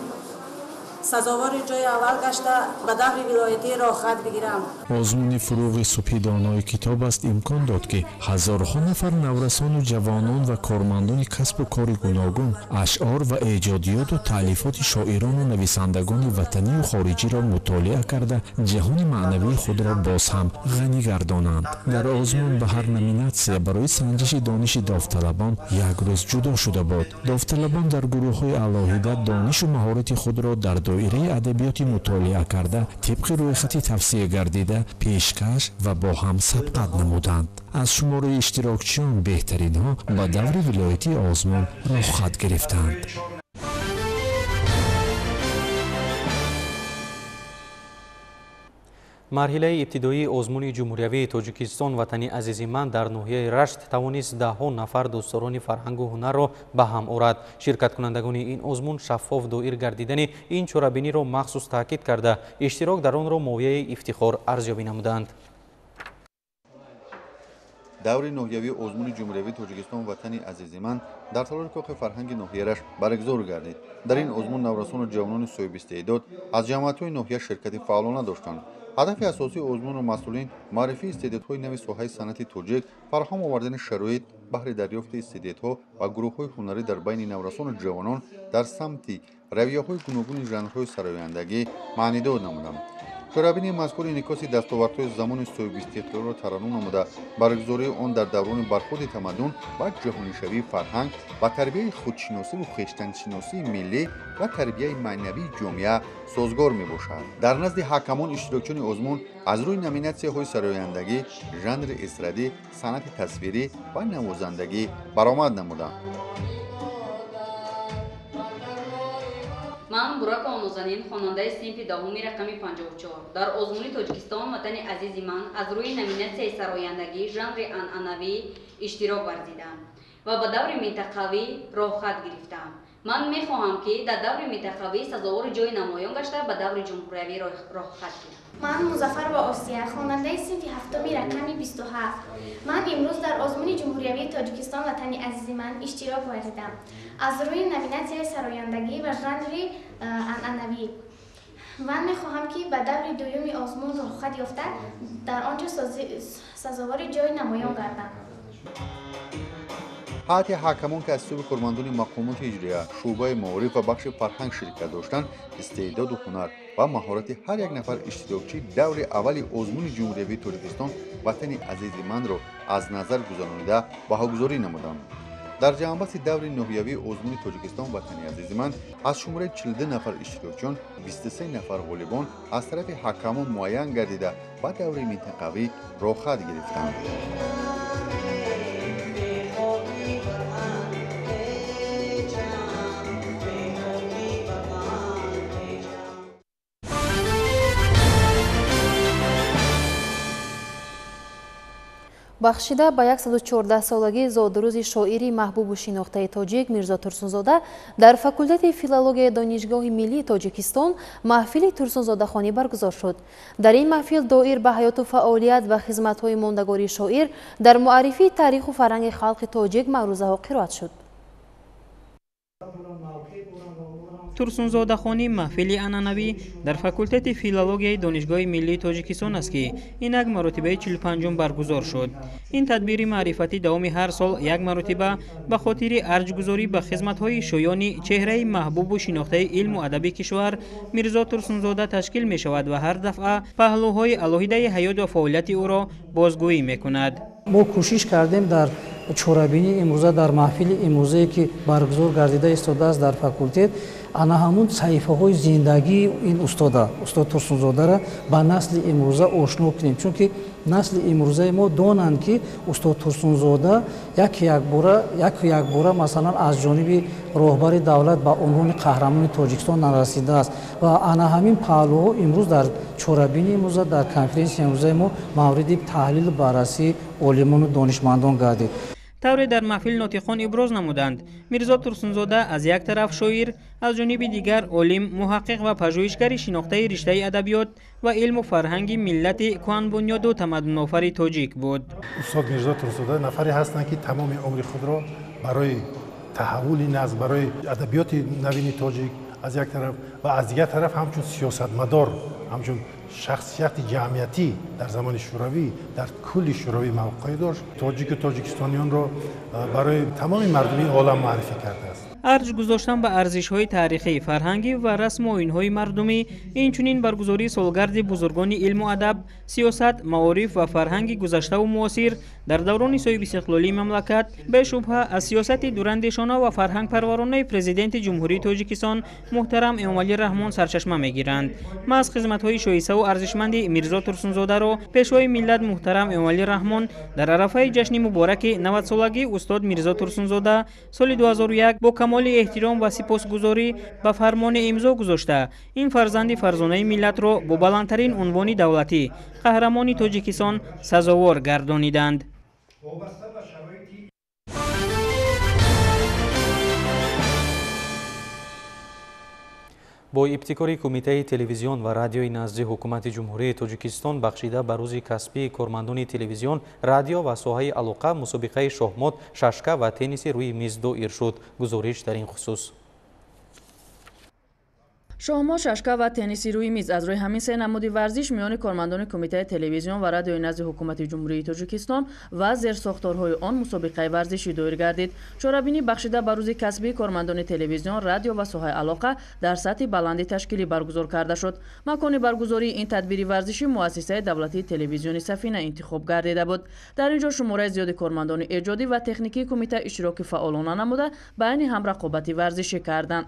сазовори ҷои аввал гашта, ба даври вилоятӣ роҳхат бигирам. Озмуни фуруғи субҳи донои китоб аст имкон дод, ки ҳазорҳо нафар наврасону ҷавонон ва кормандони касбу кори гуногун ашъор ва эҷодиёту таълифоти шоирону нависандагони ватанию хориҷиро мутолиа карда, ҷаҳони маънавии худро боз ҳам ғанӣ гардонанд. Дар озмун ба ҳар номинатсия барои санҷиши дониши довталабон як рӯз ҷудо шуда буд. Довталабон дар гурӯҳҳои алоҳида донишу маҳорати худро дар доираи адабиёти мутолиа карда, тибқи рӯйхати тавсия гардида пешкаш ва бо ҳам сабқат намуданд. Аз шумораи иштирокчиён беҳтаринҳо ба даври вилоятии озмун роҳхат гирифтанд. Марҳилаи ибтидоии озмуни ҷумҳуриявии Тоҷикистон «Ватани азизи ман» дар ноҳияи Рашт тавонист даҳҳо нафар дӯстдорони фарҳангу ҳунарро ба ҳам орад. Ширкаткунандагони ин озмун шаффоф доир гардидани ин чорабиниро махсус таъкид карда, иштирок дар онро мояи ифтихор арзёбӣ намуданд. Даври ноҳиявии озмуни ҷумҳуриявии Тоҷикистон «Ватани азизи ман» дар толори кохи фарҳанги ноҳияи Рашт баргузор гардид. Дар ин озмун наврасону ҷавонони соҳибистеъдод аз ҷамоатҳои ноҳия ширкати фаъолона доштанд. Ҳадафи асосии озмунро масъулин маърифии истеъдодҳои нави соҳаи санъати тоҷик, фароҳам овардани шароит баҳри дарёфти истеъдодҳо ва гурӯҳҳои ҳунарӣ дар байни наврасону ҷавонон дар самти равияҳои гуногуни жанрҳои сарояндагӣ маънидод намуданд. Чорабинии мазкур инъикоси дастовардҳои замони соҳибистиқлолро тараннум намуда, баргузории он дар даврони бархурди тамаддун ва ҷаҳонишавии фарҳанг ба тарбияи худшиносиву хештаншиносии миллӣ ва тарбияи маънавии ҷомеа созгор мебошад. Дар назди ҳакамон иштирокчиёни озмун аз рӯи номинатсияҳои сарояндагӣ, жанри эстрадӣ, санъати тасвирӣ ва навозандагӣ баромад намуданд. Ман Буракова Нозанин, хонандаи синфи даҳуми рақами 54, дар озмуни Тоҷикистон «Ватани азизи ман» аз рӯи номинатсияи сарояндагӣ, жанри анъанавӣ иштирок варзидам ва ба даври минтақавӣ роҳхат гирифтам. Ман мехоҳам, ки дар даври минтақавӣ сазовори ҷои намоён гашта, ба даври ҷумҳуриявӣ роҳхат гирам. Ман Музаффарова Осия, хонандаи синфи ҳафтуми рақами 27. Ман имрӯз дар озмуни ҷумҳуриявии Тоҷикистон «Ватани азизи ман» иштирок варзидам аз рӯи номинатсияи сарояндагӣ ва жанри анъанавӣ. Ман мехоҳам, ки ба даври дуюми озмун роҳхат ёфта, дар он ҷо сазовори ҷои намоён гардам. Ҳайати ҳакамон, ки аз ҳисоби кормандони мақомоти иҷроия, шӯъбаи маориф ва бахши фарҳанг ширкат доштанд, истеъдоду ҳунар ва маҳорати ҳар як нафар иштирокчии даври аввали озмуни ҷумҳуриявии Тоҷикистон «Ватани азизи манро» аз назар гузаронида баҳогузорӣ намуданд. Дар ҷамъбасти даври ноҳиявии озмуни Тоҷикистон «Ватани азизи ман» аз шумораи 42 нафар иштирокчиён 23 нафар ғолибон аз тарафи ҳакамон муайян гардида, ба даври минтақавӣ роҳхат гирифтанд. Бахшида ба 114-солагии зодрӯзи шоири маҳбубу шинохтаи тоҷик Мирзо Турсунзода дар факултети филологияи Донишгоҳи миллии Тоҷикистон маҳфили Турсунзодахонӣ баргузор шуд. Дар ин маҳфил доир ба ҳаёту фаъолият ва хизматҳои мондагори шоир дар муаррифии таъриху фарҳанги халқи тоҷик маърузаҳо қироат шуд. Турсунзодахонӣ маҳфили анъанавӣ дар факултети филологияи Донишгоҳи миллии Тоҷикистон аст, ки инак маротибаи 45-ум баргузор шуд. Ин тадбири маърифатӣ давоми ҳар сол як маротиба ба хотири арҷгузорӣ ба хизматҳои шоёни чеҳраи маҳбубу шинохтаи илму адаби кишвар Мирзо Турсунзода ташкил мешавад ва ҳар дафъа паҳлӯҳои алоҳидаи ҳаёт ва фаъолияти ӯро бозгӯӣ мекунад. Мо кӯшиш кардем дар чорабинии имрӯза, дар маҳфили имрӯзае, ки баргузор гардида истодааст дар факултет, ана ҳамун саҳифаҳои зиндагии ин устода, устод Турсунзодаро ба насли имрӯза ошно кунем, чунки насли имрӯзаи мо донанд, ки устод Турсунзода яку якбора масалан аз ҷониби роҳбари давлат ба унвони қаҳрамони Тоҷикистон нарасидааст ва ана ҳамин паҳлӯҳо имрӯз дар чорабини имрӯза, дар конференсияи имрӯзаи мо мавриди таҳлилу баррасии олимону донишмандон гардид. Тавре дар маҳфил нотиқон иброз намуданд, Мирзо Турсунзода аз як тараф шоир, аз ҷониби дигар олим, муҳаққиқ ва пажӯҳишгари шинохтаи риштаи адабиёт ва илму фарҳанги миллати кӯҳанбунёду тамаддунофари тоҷик буд. Устод Мирзо Турсунзода нафаре ҳастанд, ки тамоми умри худро барои таҳаввули назм, барои адабиёти навини тоҷик аз як тараф ва аз дигар тараф ҳамчун сиёсатмадор, ҳамчун шахсияти ҷамъиятӣ дар замони шӯравӣ, дар кулли шӯравӣ мавқеъ дошт. Тоҷику тоҷикистониёнро барои тамоми мардуми олам муаррифӣ кардааст. Арҷ гузоштан ба арзишҳои таърихӣ, фарҳангӣ ва расму оинҳои мардумӣ, инчунин баргузории солгарди бузургони илму адаб, сиёсат, маориф ва фарҳанги гузаштаву муосир дар даврони соҳибистиқлолии мамлакат бешубҳа аз сиёсати дурандешона ва фарҳангпарваронаи Президенти Ҷумҳурии Тоҷикистон муҳтарам Эмомалӣ Раҳмон сарчашма мегиранд. Маҳз хизматҳои шоиставу арзишманди Мирзо Турсунзодаро Пешвои миллат муҳтарам Эмомалӣ Раҳмон дар арафаи ҷашни мубораки 90-солагии устод Мирзо Турсунзода соли 2001 бо камоли эҳтиром ва сипосгузорӣ ба фармоне имзо гузошта, ин фарзанди фарзонаи миллатро бо баландтарин унвони давлатӣ Қаҳрамони Тоҷикистон сазовор гардониданд. Бо ибтикори Кумитаи телевизион ва радиои назди Ҳукумати Ҷумҳурии Тоҷикистон бахшида ба рӯзи касбии кормандони телевизион, радио ва соҳаи алоқа мусобиқаи шоҳмот, шашка ва тенниси рӯи миз доир шуд. Гузориш дар ин хусус. Шоҳмот, шашка ва тенниси рӯи миз аз рӯи ҳамин се намуди варзиш миёни кормандони Кумитаи телевизион ва радиои назди Ҳукумати Ҷумҳурии Тоҷикистон ва зерсохторҳои он мусобиқаи варзишӣ доир гардид. Чорабинӣ бахшида ба рӯзи касбии кормандони телевизион, радио ва соҳаи алоқа дар сатҳи баланди ташкилӣ баргузор карда шуд. Макони баргузории ин тадбири варзишӣ муассисаи давлатии телевизиони Сафина интихоб гардида буд. Дар ин ҷо шумораи зиёди кормандони эҷодӣ ва техникии кумита иштироки фаъолона намуда, байни ҳам рақобати варзишӣ карданд.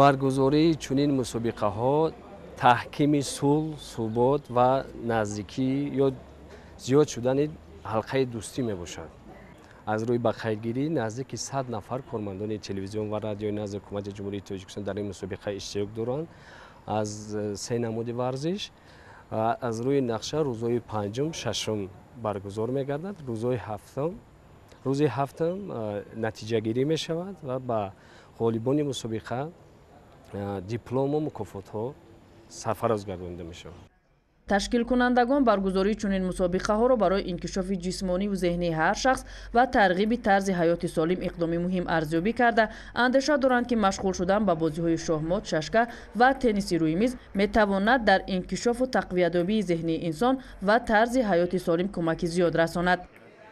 Баргузории чунин мусобиқаҳо таҳкими сулҳ, субот ва наздикӣ ё зиёд шудани ҳалқаи дӯстӣ мебошад. Аз рӯи ба қайдгирӣ наздики 100 нафар кормандони телевизион ва радиои назди Ҳукумати Ҷумҳурии Тоҷикистон дар ин мусобиқа иштирок доранд аз се намуди варзиш. Аз рӯи нақша рӯзҳои панҷум, шашум баргузор мегардад. Рӯзи ҳафтум натиҷагирӣ мешавад ва ба ғолибони мусобиқа диплому мукофотҳо сарфароз гардонида мешавад. Ташкилкунандагон баргузории чунин мусобиқаҳоро барои инкишофи ҷисмониву зеҳнии ҳар шахс ва тарғиби тарзи ҳаёти солим иқдоми муҳим арзёбӣ карда, андеша доранд, ки машғул шудан ба бозиҳои шоҳмот, шашка ва тенниси рӯи миз метавонад дар инкишофу тақвиятёбии зеҳнии инсон ва тарзи ҳаёти солим кӯмаки зиёд расонад.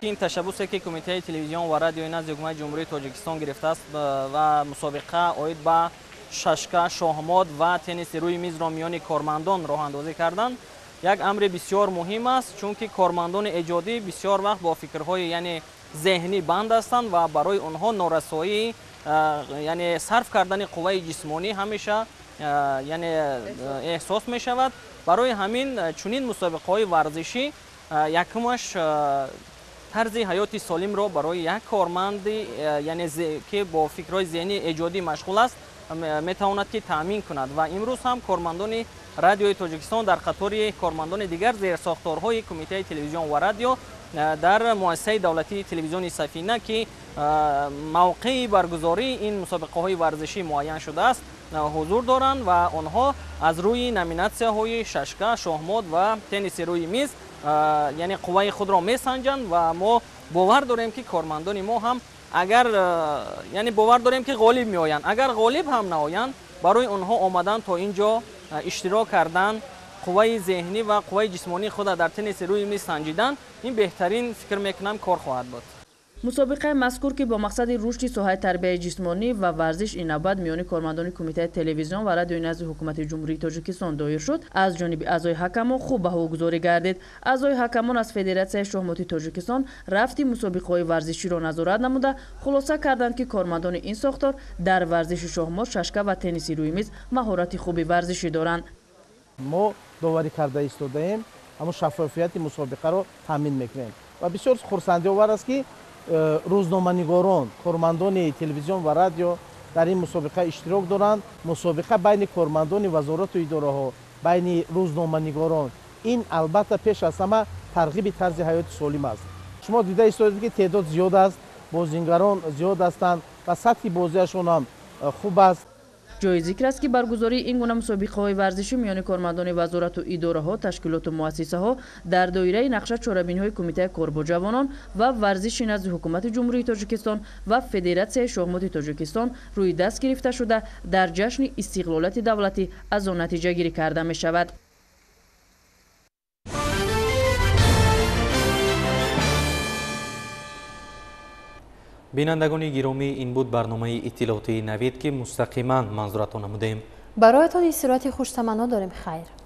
Ин ташаббусе ки Кумитаи телевизион ва радиои назди Ҳукумати Ҷумҳурии Тоҷикистон гирифтааст ва мусобиқа оид ба шашка, шоҳмот ва тенниси рӯи мизро миёни кормандон роҳандозӣ карданд, як амри бисёр муҳим аст, чунки кормандони эҷодӣ бисёр вақт бо фикрҳои яъне зеҳнӣ банд ҳастанд ва барои онҳо норасоӣ яъне сарф кардани қувваи ҷисмонӣ ҳамеша яъне эҳсос мешавад. Барои ҳамин чунин мусобиқаҳои варзишӣ якумаш тарзи ҳаёти солимро барои як корманди яъне ки бо фикрҳои зеҳнӣ эҷодӣ машғул аст метавонад ки таъмин кунад. Ва имрӯз ҳам кормандони радиои Тоҷикистон дар қатори кормандони дигар зерсохторҳои Кумитаи телевизион ва радио дар муассисаи давлатии телевизиони Сафина, ки мавқеи баргузории ин мусобиқаҳои варзишӣ муайян шудааст, ҳузур доранд ва онҳо аз рӯи номинатсияҳои шашка, шоҳмот ва тенниси рӯи миз яъне қувваи худро месанҷанд ва мо бовар дорем, ки кормандони мо ҳам агар яъне бовар дорем, ки ғолиб меоянд. Агар ғолиб ҳам наоянд, барои онҳо омадан то ин ҷо иштирок кардан, қувваи зеҳнӣ ва қувваи ҷисмонии худро дар тенниси рӯи миз санҷидан, ин беҳтарин фикр мекунам кор хоҳад буд. Мусобиқаи мазкур, ки бо мақсади рушди соҳаи тарбияи ҷисмонӣ ва варзиш ин навбат миёни кормандони Кумитаи телевизион ва радиои назди Ҳукумати Ҷумҳурии Тоҷикистон доир шуд, аз ҷониби аъзои ҳакамон хуб баҳогузорӣ гардид. Аъзои ҳакамон аз Федератсияи шоҳмоти Тоҷикистон рафти мусобиқаҳои варзиширо назорат намуда, хулоса карданд, ки кормандони ин сохтор дар варзиши шоҳмот, шашка ва тенниси рӯи миз маҳорати хуби варзишӣ доранд. Мо доварӣ карда истодаем, ҳамон шаффофияти мусобиқаро таъмин мекунем ва бисёр хурсандиовар аст, ки рӯзноманигорон, кормандони телевизион ва радио дар ин мусобиқа иштирок доранд. Мусобиқа байни кормандони вазорату идораҳо, байни рӯзноманигорон, ин албатта пеш аз ҳама тарғиби тарзи ҳаёти солим аст. Шумо дида истодед, ки теъдод зиёд аст, бозингарон зиёд ҳастанд ва сатҳи бозиашон ҳам хуб аст. Ҷои зикр аст, ки баргузории ин гуна мусобиқаҳои варзишӣ миёни кормандони вазорату идораҳо, ташкилоту муассисаҳо дар доираи нақша чорабиниҳои Кумитаи кор бо ҷавонон ва варзиши назди Ҳукумати Ҷумҳурии Тоҷикистон ва Федератсияи шоҳмоти Тоҷикистон рӯи даст гирифта шуда, дар ҷашни истиқлолияти давлатӣ аз он натиҷагирӣ карда мешавад. Бинандагони гиромӣ, ин буд барномаи иттилоотии Навид, ки мустақиман манзуратон намудем. Бароятон истироҳати хуштаманно дорем. Хайр.